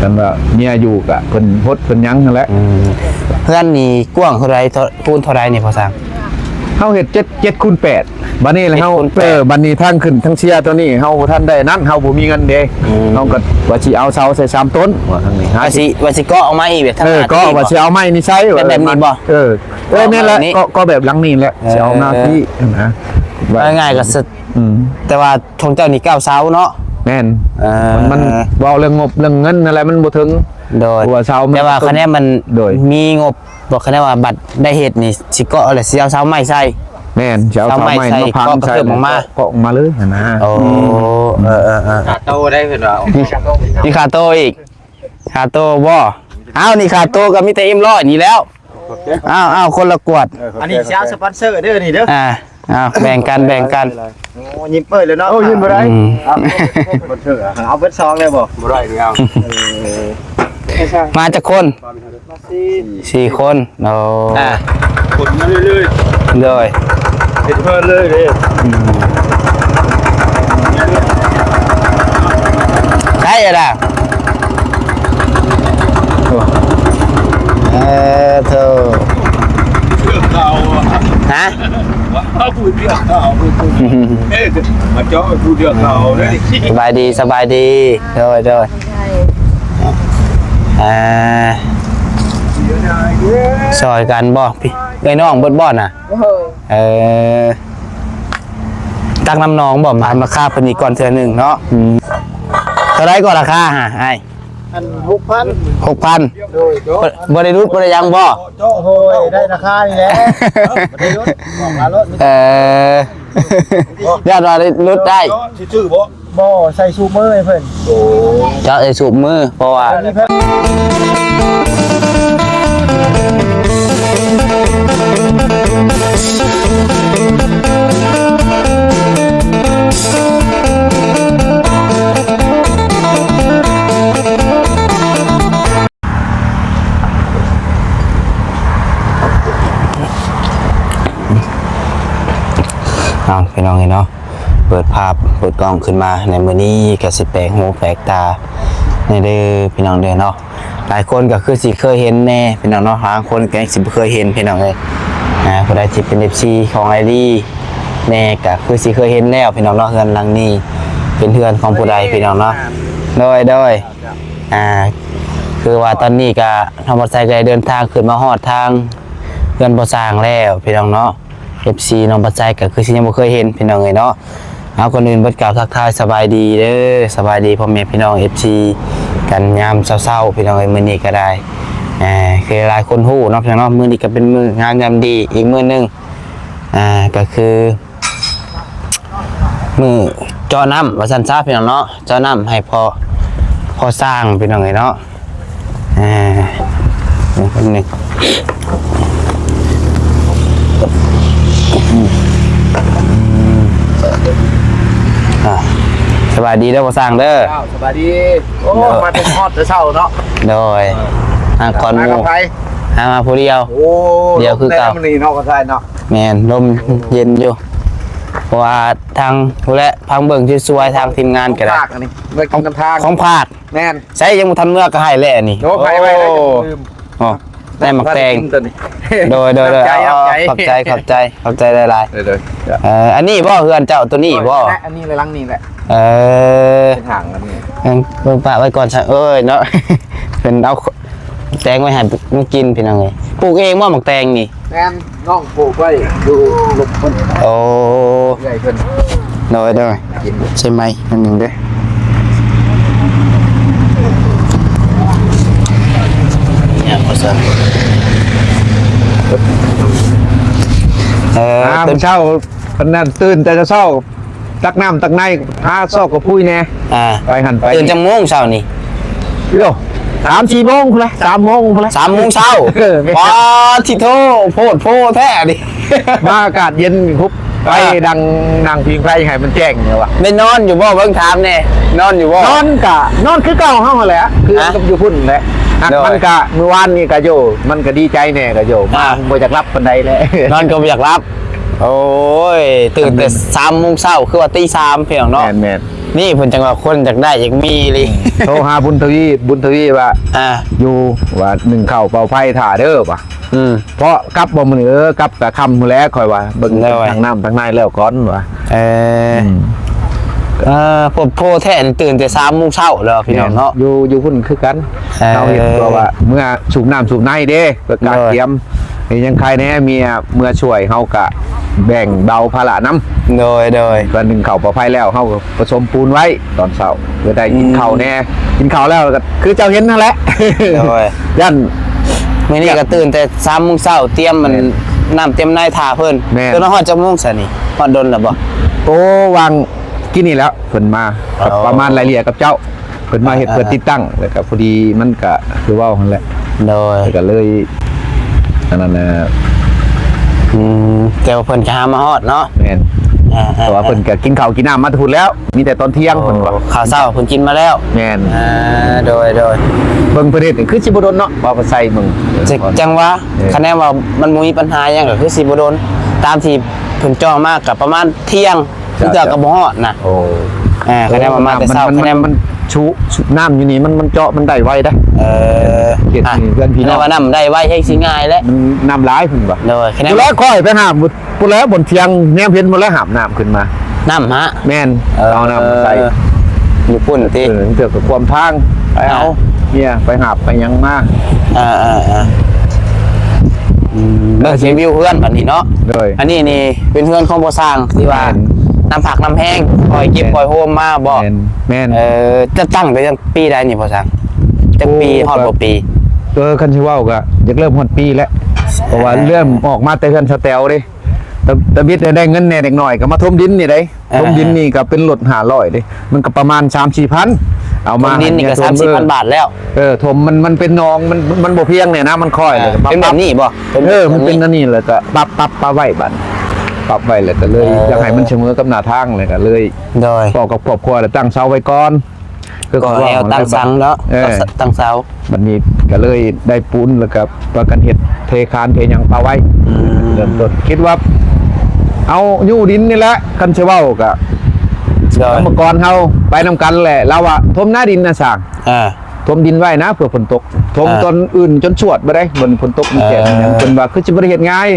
ຄັນວ່າເມຍຢູ່ກະເພິ່ນຫົດເພິ່ນຫຍັງຫັ້ນແຫຼະ. ອືມ ເຮືອນນີ້ກວ້າງເທົ່າໃດ ເທົ່າ ຄູນເທົ່າໃດນີ້ພໍ່ຊ່າງ? ເຮົາເຮັດເຈັດ ເຈັດຄູນແປດ ບາດນີ້ລະເຮົາ ເຈັດຄູນແປດ ເອີ ບາດນີ້ທາງຂຶ້ນທາງເຊຍໂຕນີ້ເຮົາບໍ່ທັນໄດ້ນັ້ນ ເຮົາບໍ່ມີເງິນເດ້. ອືມ ເຮົາກໍວ່າຊິເອົາເສົາໃສ່ສາມຕົ້ນ ວ່າທາງນີ້ ວ່າຊິ ວ່າຊິເກາະອອກມາອີກແບບທາງ ເອີ ເກາະວ່າຊິເອົາໄມ້ນີ້ໃສ່ ແບບ ແບບນີ້ບໍ່? ເອີ ເອີ ແມ່ນແຫຼະ ເກາະ ເກາະແບບຫຼັງນີ້ແຫຼະ ເອີ ຊິເອົາມາພີ້ຫັ້ນນະ ເອົາງ່າຍກໍ ອືມ ແຕ່ວ່າຂອງເຈົ້ານີ້ເກົ້າເສົາເນາະ? ແມ່ນ ເອີ ມັນ ມັນເວົ້າເລື່ອງງົບເລື່ອງເງິນນັ້ນແຫຼະ ມັນບໍ່ເຖິງ. ໂດຍ ເພາະວ່າເສົາມັນ ແຕ່ວ່າຄະແນນມັນ ໂດຍ ມີງົບບໍ່? ຄະແນນວ່າບັດໄດ້ເຮັດນີ້ ຊິເກາະແລ້ວຊິເອົາເສົາໄມ້ໃສ່? ແມ່ນ ຊິເອົາເສົາໄມ້ມາພັງໃສ່ ເກາະເລີຍ ເກາະອອກມາເລີຍຫັ້ນນະ. ໂອ້ ອືມ ເອີໆໆ ຄ່າໂຕໄດ້ເພິ່ນວ່າ ມີຄ່າໂຕອີກ ຄ່າໂຕບໍ່? ອ້າວ ນີ້ຄ່າໂຕກໍມີແຕ່ເອັມຮ້ອຍນີ້ແລ້ວ. ອ້າວ ອ້າວ ຄົນລະກວດ ອັນນີ້ຊິເອົາສະປອນເຊີເດີນີ້ເດີ. ອ່າ ອ້າວ ແບ່ງກັນ ແບ່ງກັນ. ໂອ້ ຍິ້ມເປີດເລີຍເນາະ. ໂອ້ ຍິ້ມບໍ່ໄດ້ ອືມ ເອົາເບິດສອງເລີຍບໍ່? ບໍ່ໄດ້ ເອົາ ເອີ ມາຈັກຄົນ? ມາສີ່ ສີ່ຄົນ. ໂອ້ ອ່າ ຂົນມາເລື້ອຍໆ ໂດຍ ເຮັດເພິ່ນເລີຍເດ້. ອືມ ໃຊ້ອະດາ ໂອ້ ເອີ ໂທ້ ເສື້ອຂາວ ຮະ ຜູ້ເສື້ອຂາວ ເອີ ມາເຈາະຜູ້ເສື້ອຂາວເດ້. ສະບາຍດີ ສະບາຍດີ. ໂດຍ ໂດຍ ອ່າ ຊ່ອຍກັນບໍ່ ພີ່ ເອື້ອຍນ້ອງເບິດບໍ່ນະ? ເອີ ເອີ ຕັກນ້ຳໜອງບໍ່? ມາຖາມລາຄາເພິ່ນອີກກ່ອນເທື່ອໜຶ່ງເນາະ. ອືມ ເທົ່າໃດກໍລາຄາຫະອ້າຍ? ອັນ ຫົກພັນ ຫົກພັນ. ໂດຍ ໂດຍ ບໍ່ ບໍ່ໄດ້ຫຼຸດບໍ່ໄດ້ຫຍັງບໍ່? ໂດຍ ໄດ້ລາຄານີ້ແຫຼະ ບໍ່ໄດ້ຫຼຸດ ບອກລາໂລດ. ເອີ ຢ້ານວ່າໄດ້ຫຼຸດໄດ້ ຊິຊື້ບໍ່? ບໍ່ ໃສ່ສູບມືໃຫ້ເພິ່ນ. ໂອ້ ເຈາະໃສ່ສູບມື ເພາະວ່າ ເອົາ ພີ່ນ້ອງເອີຍເນາະ ເປີດພາບເປີດກ້ອງຂຶ້ນມາໃນມື້ນີ້ກໍຊິແປກຫູແປກຕາແດ່ເດີພີ່ນ້ອງເດີເນາະ. ຫຼາຍຄົນກໍຄືຊິເຄີຍເຫັນແດ່ພີ່ນ້ອງເນາະ ບາງຄົນກໍຍັງຊິບໍ່ເຄີຍເຫັນພີ່ນ້ອງເອີຍ. ອ່າ ຜູ້ໃດທີ່ເປັນເອັຟຊີຂອງອ້າຍລີແດ່ກໍຄືຊິເຄີຍເຫັນແລ້ວພີ່ນ້ອງເນາະ. ເຮືອນຫຼັງນີ້ເປັນເຮືອນຂອງຜູ້ໃດພີ່ນ້ອງເນາະ? ໂດຍ ໂດຍ ອ່າ ຄືວ່າຕອນນີ້ກໍ ນ້ອງບັດໄຊກໍໄດ້ເດີນທາງຂຶ້ນມາຮອດທາງເຮືອນພໍ່ຊ່າງແລ້ວພີ່ນ້ອງເນາະ. ເອັຟຊີນ້ອງບັດໄຊກໍຄືຊິຍັງບໍ່ເຄີຍເຫັນພີ່ນ້ອງເອີຍເນາະ. ເອົາ ກ່ອນອື່ນເບິດກ່າວທັກທາຍສະບາຍດີເດີ ສະບາຍດີພໍ່ແມ່ພີ່ນ້ອງເອັຟຊີກັນຍາມເຊົ້າໆ ພີ່ນ້ອງເອີຍ. ມື້ນີ້ກໍໄດ້ ອ່າ ຄືຫຼາຍຄົນຮູ້ເນາະພີ່ນ້ອງເນາະ ມື້ນີ້ກໍເປັນມື້ງາມຍາມດີອີກມື້ໜຶ່ງ ອ່າ ກໍຄື ມື້ເຈາະນ້ຳວ່າຊັ້ນຊະພີ່ນ້ອງເນາະ ເຈາະນ້ຳໃຫ້ພໍ່ ພໍ່ຊ່າງພີ່ນ້ອງເອີຍເນາະ. ອ່າ ແປັບໜຶ່ງ ອ່າ ສະບາຍດີເດີພໍ່ຊ່າງເດີ. ເຈົ້າ ສະບາຍດີ. ໂອ້ ໂດຍ ມາແຕ່ຮອດແຕ່ເຊົ້າເນາະ. ໂດຍ ຫາກ່ອນໝູ່ ມາກັບໃຜ? ຫາມາຜູ້ດຽວ. ໂອ້ ດຽວຄືເກົ່າ ລົມແດ່ມື້ນີ້ເນາະ ພໍ່ຊາຍເນາະ. ແມ່ນ ລົມເຢັນຢູ່ ເພາະວ່າທາງພຸ້ນແຫຼະ ພັງເບິ່ງສວຍໆ ທາງທີມງານກໍໄດ້ ຂອງຝາກອັນນີ້ ເມືອກິນນຳທາງ ຂອງຝາກ. ແມ່ນ ໃສ ຍັງບໍ່ທັນເມືອກໍໃຫ້ແລ້ວນີ້. ໂອ້ ໃຜໄວ້ໄວ້ ໂອ້ ລືມ ອໍ ໄດ້ໝາກແຕງ. ໂດຍ ໂດຍ ໂດຍ ຂອບໃຈ ຂອບໃຈ ຂອບໃຈ ຂອບໃຈຫຼາຍໆ. ເອີ ອັນນີ້ບໍ່ເຮືອນເຈົ້າ ໂຕນີ້ບໍ່? ອັນນີ້ແຫຼະ ຫຼັງນີ້ແຫຼະ. ເອີ ເປັນຫາງອັນນີ້ ເບິ່ງປະໄວ້ກ່ອນຊະເອີຍເນາະ. ເພິ່ນເອົາ ແຕງໄວ້ໃຫ້ມັນກິນພີ່ນ້ອງເອີຍ. ປູກເອງບໍ່ໝາກແຕງນີ້? ແມ່ນ ນ້ອງປູກໄວ້ຢູ່ລຸ່ມເພິ່ນ. ໂອ້ ເອື້ອຍເພິ່ນ. ໂດຍ ໂດຍ ກິນ ໃສ່ໄມ້ໜ້ອຍໜຶ່ງເດີ້. ເອີ ອ່າ ຕື່ນເຊົ້າ ເພິ່ນນັ້ນຕື່ນແຕ່ເຊົ້າ ຕັກນ້ຳຕັກໃນ ຫາຊອກກະພຸ້ຍແດ່. ອ່າ ໄປຫັ້ນໄປ ຕື່ນຈັກໂມງເຊົ້ານີ້? ໂອ້ ສາມສີ່ໂມງພຸ້ນແຫຼະ ສາມໂມງພຸ້ນແຫຼະ ສາມໂມງເຊົ້າ. ເອີ ແມ່ນ ປາທິໂທ ໂພດໂພແທ້ນີ້. ມາອາກາດເຢັນ ຫຸບໄປ ອ່າ ນັ່ງ ນັ່ງຜິງໄຟໃຫ້ມັນແຈ້ງວ່າ. ໄດ້ນອນຢູ່ບໍ່? ເບິ່ງຖາມແດ່ ນອນຢູ່ບໍ່? ນອນກະນອນຄືເກົ່າເຮົາຫັ້ນແຫຼະ ຄື ຮະ ກັບຢູ່ພຸ້ນແຫຼະ. ໂດຍ ມັນກະ ມື້ວານນີ້ກະໂຍ ມັນກະດີໃຈແດ່ກະໂຍ ມາ ອ່າ ບໍ່ຢາກຫຼັບປານໃດແຫຼະ ນອນກໍບໍ່ຢາກຫຼັບ. ໂອ້ຍ ຕື່ນແຕ່ສາມໂມງເຊົ້າ ຄືວ່າຕີສາມ ພີ່ນ້ອງເນາະ. ແມ່ນໆ. ນີ້ເພິ່ນຈັ່ງວ່າຄົນຢາກໄດ້ຢາກມີອີ່ຫຼີ. ໂທຫາບຸນທະວີ ບຸນທະວີວ່າ ອ່າ ຢູ່ ວ່າໜຶ້ງເຂົ້າເປົ່າໄຟຖ້າເດີວ່າ. ອືມ ເພາະກັບບໍ່ມື້ນີ້? ເອີ ກັບກະຄ່ຳພຸ້ນແຫຼະ ຂ້ອຍວ່າ ເບິ່ງ ໂດຍ ທາງນ້ຳທາງໃນແລ້ວກ່ອນວ່າ. ເອີ ອືມ ເອີ ໂພດໂພແທ້ ຕື່ນແຕ່ສາມໂມງເຊົ້າແລ້ວ ພີ່ນ້ອງເນາະ. ແມ່ນ ຢູ່ ຢູ່ພຸ້ນຄືກັນ. ເອີ ເຮົາເຮັດເພື່ອວ່າເມືອສູບນ້ຳສູບໃນເດ້ ເພື່ອການ ໂດຍ ກຽມ. ຍັງໃຄແດ່ ເມຍເມືອຊ່ວຍ ເຮົາກະແບ່ງເບົາພາລະນຳ. ໂດຍ ໂດຍ ກໍໜຶ້ງເຂົ້າເປົ່າໄຟແລ້ວ ເຮົາກໍປະສົມປູນໄວ້ຕອນເຊົ້າ ເພື່ອໄດ້ກິນ ອືມ ເຂົ້າແດ່. ກິນເຂົ້າແລ້ວກໍຄືເຈົ້າເຫັນຫັ້ນແຫຼະ. ໂດຍ ຢ້ານ ມື້ນີ້ກໍຕື່ນແຕ່ສາມໂມງເຊົ້າ ຕຽມມັນ ແມ່ນ ນ້ຳຕຽມໃນຖ້າເພິ່ນ. ແມ່ນ ເພິ່ນມາຮອດຈັກໂມງຊະນີ້? ຮອດດົນແລ້ວບໍ່? ໂອ້ ຫວ່າງກີ້ນີ້ແຫຼະ ເພິ່ນມາ ອໍ ປະມານໄລ່ເລ່ຍກັບເຈົ້າ. ເພິ່ນມາເຮັດ ອ່າ ເພື່ອຕິດຕັ້ງ ແລ້ວກໍພໍດີມັນກໍຄືເວົ້າຫັ້ນແຫຼະ. ໂດຍ ແລ້ວກໍເລີຍອັນນັ້ນນະ. ອືມ ແຕ່ວ່າເພິ່ນກໍຫາມາຮອດເນາະ. ແມ່ນ ອ່າໆໆ ເພາະວ່າເພິ່ນກໍກິນເຂົ້າກິນນ້ຳມາແຕ່ພຸ້ນແລ້ວ ມີແຕ່ຕອນທ່ຽງເພິ່ນວ່າ. ໂອ້ ຂ້າວເຊົ້າເພິ່ນກິນມາແລ້ວ. ແມ່ນ ອ່າ ໂດຍໆ ເບິ່ງເພິ່ນເຮັດນີ້ຄືຊິບໍ່ດົນເນາະ ວ່າໄປໃສ່ເບິ່ງ. ຈັ່ງ ຈັ່ງວ່າ ເອີ ຄະແນນວ່າມັນບໍ່ມີບັນຫາຫຍັງ ກໍຄືຊິບໍ່ດົນ ຕາມທີ່ເພິ່ນເຈາະມາກໍປະມານທ່ຽງ. ເຈົ້າ ເທື່ອກໍບໍ່ຮອດນະ. ໂອ້ ອ່າ ຄະແນນວ່າມາແຕ່ເຊົ້າ ມັນ ຄະແນນ ມັນ ມັນຊຸ ຊຸ ນ້ຳຢູ່ນີ້ມັນ ມັນເຈາະມັນໄດ້ໄວເດ້. ເອີ ເຂດນີ້ ອ່າ ເຮືອນພີ່ນ້ອງ ຄະແນນວ່ານ້ຳໄດ້ໄວແຮງ ຊິງ່າຍແຫຼະ. ມັນນ້ຳຫຼາຍເພິ່ນວ່າ. ໂດຍ ຄະແນນ ພຸ້ນແຫຼະ ຂ້ອຍໄປຫາມ ພຸ້ນແຫຼະ ບ່ອນທ່ຽງແນມເຫັນພຸ້ນແຫຼະ ຫາມນ້ຳຂຶ້ນມາ. ນ້ຳຫະ? ແມ່ນ ເອີ ເອົານ້ຳໃສ່ ຢູ່ພຸ້ນຕິ. ເອີ ເທື່ອກໍຄວາມທາງ ໄປເອົາ ອ່າ ເມຍໄປຫາບໄປຫຍັງມາ. ອ່າໆໆ ອືມ ເບິ່ງຊິວິວເຮືອນບັດນີ້ເນາະ. ໂດຍ ອັນນີ້ນີ້ເປັນເຮືອນຂອງພໍ່ຊ່າງທີ່ວ່າ ແມ່ນ ນ້ຳພັກນ້ຳແຮງ ຄ່ອຍເກັບ ແມ່ນ ຄ່ອຍໂຮມມາບໍ? ແມ່ນ ແມ່ນ ເອີ ຈັດຕັ້ງແຕ່ຈັ່ງປີໃດນີ້ພໍ່ຊ່າງ? ຈັກປີ ໂອ້ ຮອດບໍ່ປີ? ເອີ ຄັນຊິເວົ້າກໍຢາກເລີ່ມຮອດປີແຫຼະ ເພາະວ່າ ອ່າ ເລີ່ມອອກມາແຕ່ເຮືອນສະແຕວເດ້. ຕະ ຕະບິດໄດ້ເງິນແດ່ເດັກນ້ອຍກໍມາຖົມດິນນີ້ເດ້. ອ່າ ຖົມດິນນີ້ກໍເປັນລົດຫ້າຮ້ອຍເດ້ ມັນກໍປະມານສາມສີ່ພັນ ເອົາມາ ຖົມດິນນີ້ກໍສາມສີ່ພັນບາດແລ້ວ. ເອີ ຖົມມັນ ມັນເປັນໜອງ ມັນ ມັນບໍ່ພຽງແນ່ນະ ມັນຄ່ອຍ ອ່າ ແລ້ວກໍປັບ ເປັນແບບນີ້ບໍ? ເປັນແບບ ເອີ ມັນເປັນອັນນີ້ ແລ້ວກໍປັບ ປັບ ປັບໄວ້ບາດ ປັບໄວ້ ແລ້ວກໍເລີຍ ເອີ ຢາກໃຫ້ມັນສະເໝີກັບໜ້າທາງ ແລ້ວກໍເລີຍ ໂດຍ ເວົ້າກັບຄອບຄົວ ແລ້ວຕັ້ງເສົາໄວ້ກ່ອນ. ກໍແນວຕັ້ງສັງເນາະ ເອີ ຕັ້ງເສົາ. ບັດນີ້ກໍເລີຍໄດ້ປູນ ແລ້ວກໍພາກັນເຮັດເທຄານເທຫຍັງປະໄວ້. ອືມ ເລີ່ມຕົ້ນ ຄິດວ່າເອົາຍູ້ດິນນີ້ແຫຼະ ຄັນຊິເວົ້າກໍ ໂດຍ ກຳມະກອນເຮົາໄປນຳກັນແຫຼະ ລາວວ່າຖົມໜ້າດິນນະຊ່າງ ອ່າ ຖົມດິນໄວ້ນະ ເພື່ອຝົນຕົກ ຖົມ ອ່າ ຕອນອື່ນຈົນຊວດບໍ່ໄດ້ ມັນຝົນຕົກມັນແຈກ ເອີ ມັນຫຍັງ ເພິ່ນວ່າຄືຊິບໍ່ໄດ້ເຮັດງ່າຍ.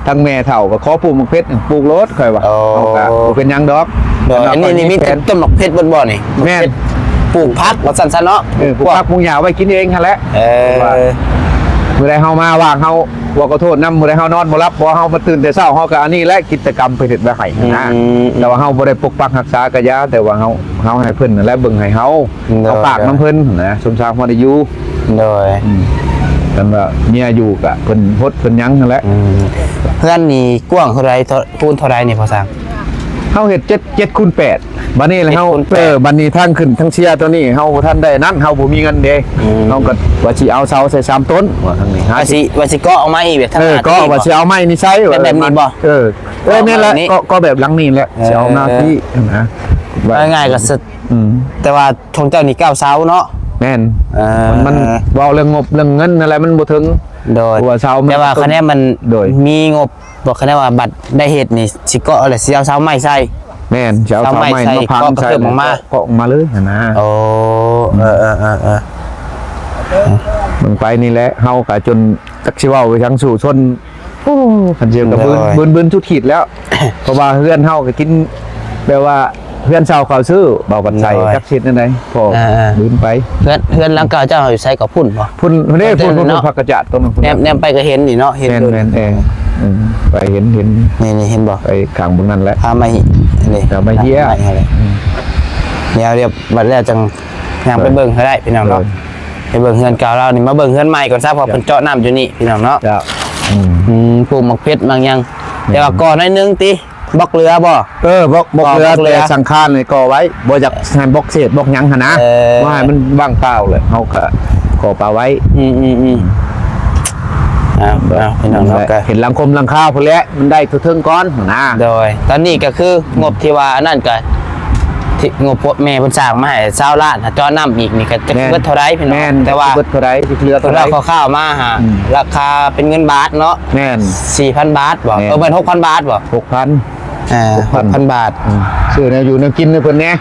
ທາງແມ່ເຖົ້າກໍຂໍປູກໝາກເພັດ ປູກໂລດ ຂ້ອຍວ່າ. ໂອ້ ເຮົາກໍບໍ່ເປັນຫຍັງດອກ. ໂດຍ ອັນນີ້ນີ້ມີແຕ່ຕົ້ນໝາກເພັດເບິດບໍ່ນີ້? ແມ່ນ ໝາກເພັດ ປູກຜັກວ່າຊັ້ນຊະເນາະ. ເອີ ປູກຜັກປູກຫຍ້າໄວ້ກິນເອງຫັ້ນແຫຼະ. ເອີ ວ່າມື້ໃດເຮົາມາວ່າງ ເຮົາບໍ່ຂໍໂທດນຳ ມື້ໃດເຮົານອນບໍ່ຫຼັບ ເພາະວ່າເຮົາມາຕື່ນແຕ່ເຊົ້າ ເຮົາກໍອັນນີ້ແຫຼະ ກິດຈະກຳເພິ່ນເຮັດໄວ້ໃຫ້ຫັ້ນນະ. ອືມ ແຕ່ວ່າເຮົາບໍ່ໄດ້ປົກປັກຮັກສາກະຢ່າ ແຕ່ວ່າເຮົາ ເຮົາໃຫ້ເພິ່ນຫັ້ນແຫຼະເບິ່ງໃຫ້ເຮົາ. ໂດຍ ເຮົາຝາກນຳເພິ່ນຫັ້ນນະ ສົມສາງພໍໄດ້ຢູ່. ໂດຍ ອືມ ຄັນວ່າເມຍຢູ່ກະເພິ່ນຫົດເພິ່ນຫຍັງຫັ້ນແຫຼະ. ອືມ ເຮືອນນີ້ກວ້າງເທົ່າໃດ ເທົ່າ ຄູນເທົ່າໃດນີ້ພໍ່ຊ່າງ? ເຮົາເຮັດເຈັດ ເຈັດຄູນແປດ ບາດນີ້ແລ້ວເຮົາ ເຈັດຄູນແປດ ເອີ ບາດນີ້ທາງຂຶ້ນທາງເຊຍຕົວນີ້ເຮົາບໍ່ທັນໄດ້ນັ້ນ ເຮົາບໍ່ມີເງິນເດ້. ອືມ ເຮົາກໍວ່າຊິເອົາເສົາໃສ່ສາມຕົ້ນ ວ່າທາງນີ້ ວ່າຊິ ວ່າຊິເກາະອອກມາອີກ ແບບທາງ ເອີ ເກາະ ວ່າຊິເອົາໄມ້ນີ້ໃສ່ ແບບ ແບບນີ້ບໍ່? ເອີ ເອີ ແມ່ນແຫຼະ ເກາະ ເກາະແບບຫຼັງນີ້ແຫຼະ ເອີ ຊິເອົາມາພີ້ຫັ້ນນະ. ເວົ້າງ່າຍໆກໍ ອືມ ແຕ່ວ່າຂອງເຈົ້ານີ້ເກົ້າເສົາເນາະ? ແມ່ນ ເອີ ມັນ ມັນເວົ້າເລື່ອງງົບເລື່ອງເງິນນັ້ນແຫຼະ ມັນບໍ່ເຖິງ. ໂດຍ ເພາະວ່າເສົາມັນ ແຕ່ວ່າຄະແນນມັນ ໂດຍ ມີງົບບໍ່? ຄະແນນວ່າບັດໄດ້ເຮັດນີ້ ຊິເກາະແລ້ວຊິເອົາເສົາໄມ້ໃສ່. ແມ່ນ ຊິເອົາເສົາໄມ້ ເສົາໄມ້ໃສ່ ມາພັງໃສ່ ເກາະ ເກາະຂຶ້ນອອກມາ ເກາະອອກມາເລີຍຫັ້ນນະ. ໂອ້ ເອີໆໆໆ ເບິ່ງໄປນີ້ແຫຼະ ເຮົາກໍຈົນຈັກຊິເວົ້າໄປທາງສູ່ຊົນ. ໂອ້ ຄັນຊິເວົ້າກໍບືນ ໂດຍ ບືນ ບືນສຸດຂີດແລ້ວ ເພາະວ່າເຮືອນເຮົາກໍກິນ ແບບວ່າເຮືອນເຊົ່າເຂົາຊື້ ເວົ້າກັນໃສ່ ໂດຍ ຈັກຊິເຮັດແນວໃດ ພໍ ອ່າໆ ບືນໄປ. ເຮືອນ ເຮືອນຫຼັງເກົ່າເຈົ້າຢູ່ໃສກໍພຸ້ນບໍ່? ພຸ້ນ ພຸ້ນເດ້ ພຸ້ນ ພຸ້ນ ພຸ້ນ ເນາະ ຜັກກະຈາດຕົວນັ້ນ ແນມ ແນມໄປກໍເຫັນນີ້ເນາະ ເຫັນ ແມ່ນ ແມ່ນ ເອີ ເອີ ໄປເຫັນ ເຫັນ ນີ້ ນີ້ເຫັນບໍ່? ໄປຂ້າງເບິ່ງນັ້ນແຫຼະ ພາໄມ້ນີ້ ພາໄມ້ເຫ້ຍ ໄມ້ຫັ້ນແຫຼະ. ອືມ ດຽວ ດຽວບັດແລ້ວຈັ່ງຍ່າງໄປເບິ່ງກໍໄດ້ພີ່ນ້ອງເນາະ. ໂດຍ ໄປເບິ່ງເຮືອນເກົ່າລາວນີ້ ມາເບິ່ງເຮືອນໃໝ່ກ່ອນຊະ ເພາະເພິ່ນເຈາະນ້ຳຢູ່ນີ້ພີ່ນ້ອງເນາະ. ເຈົ້າ ອືມ ອືມ ປູກໝາກເພັດໝາກຫຍັງ. ແມ່ນ ແຕ່ວ່າກໍໜ້ອຍໜຶ່ງຕິ ບລັອກເຫຼືອບໍ່? ເອີ ບລັອກ ບລັອກເຫຼືອ ບລັອກເຫຼືອ ແຕ່ສັງຄານນີ້ກໍ່ໄວ້ ບໍ່ຢາກໃຫ້ບລັອກເສດບລັອກຫຍັງຫັ້ນນະ. ເອີ ບໍ່ໃຫ້ມັນວ່າງເປົ່າເລີຍ ເຮົາກໍກໍ່ປະໄວ້. ອືມໆໆ ເອົາ ເອົາ ພີ່ນ້ອງເນາະ ກໍເຫັນຫຼັງຄົມຫຼັງຄາພຸ້ນແຫຼະ ມັນໄດ້ທົ່ວເຖິງກ່ອນຫັ້ນນະ. ໂດຍ ຕອນນີ້ກໍຄື ອືມ ງົບທີ່ວ່າອັນນັ້ນກໍ ທີ່ງົບພວກແມ່ເພິ່ນສ້າງມາໃຫ້ຊາວລ້ານ ຫາເຈາະນ້ຳອີກນີ້ກໍຈັກ ແມ່ນ ເບິດເທົ່າໃດພີ່ນ້ອງ. ແມ່ນ ແຕ່ວ່າ ເບິດເທົ່າໃດ ຊິເຫຼືອເທົ່າໃດ ເວົ້າຄ່າວໆມາຫາ ອືມ ລາຄາເປັນເງິນບາດເນາະ. ແມ່ນ ສີ່ພັນບາດບໍ່? ແມ່ນ ເອີ ແມ່ນ ຫົກພັນບາດບໍ່? ຫົກພັນ ອ່າ ຫົກພັນ ຫົກພັນບາດ ອືມ ຊື້ແນວຢູ່ແນວກິນໃຫ້ເພິ່ນແດ່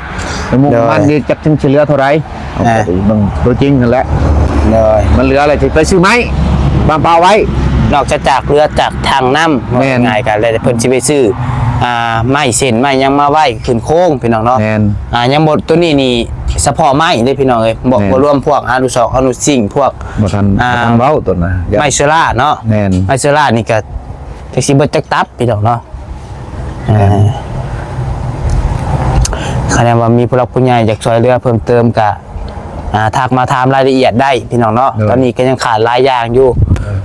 ໃນມຸມ ໂດຍ ມັນນີ້ຈັກຊິເຫຼືອເທົ່າໃດ ເອົາ ອ່າ ໄປເບິ່ງຕົວຈິງຫັ້ນແຫຼະ ໂດຍ ມັນເຫຼືອແລ້ວຊິໄປຊື້ໄມ້ ວາງເປົ່າໄວ້ ນອກຈາກ ຈາກເຫຼືອຈາກຖັງນ້ຳ ແມ່ນ ວ່າງ່າຍໆ ກໍແລ້ວແຕ່ເພິ່ນຊິໄປຊື້ ອ່າ ໄມ້ເສັ້ນໄມ້ຫຍັງມາໄວ້ຂຶ້ນໂຄງ ພີ່ນ້ອງເນາະ ແມ່ນ ອ່າ ຍັງບໍ່ ຕົວນີ້ນີ້ສະເພາະໄມ້ເດ້ ພີ່ນ້ອງເອີຍ ບໍ່ ແມ່ນ ບໍ່ລວມພວກອະນຸສອງອະນຸຊິງ ພວກ ບໍ່ທັນ ອ່າ ບໍ່ທັນເວົ້າຕົວນະ ໄມ້ເຊື້ອລາເນາະ ແມ່ນ ໄມ້ເຊື້ອລານີ້ກໍ ຈັກຊິເບິດຈັກຕັບ ພີ່ນ້ອງເນາະ ເອີ ຄັນວ່າມີຜູ້ຫຼັກຜູ້ໃຫຍ່ຢາກຊ່ວຍເຫຼືອເພີ່ມເຕີມກະ ອ່າ ທັກມາຖາມລາຍລະອຽດໄດ້ ພີ່ນ້ອງເນາະ ໂດຍ ຕອນນີ້ກໍຍັງຂາດຫຼາຍຢ່າງຢູ່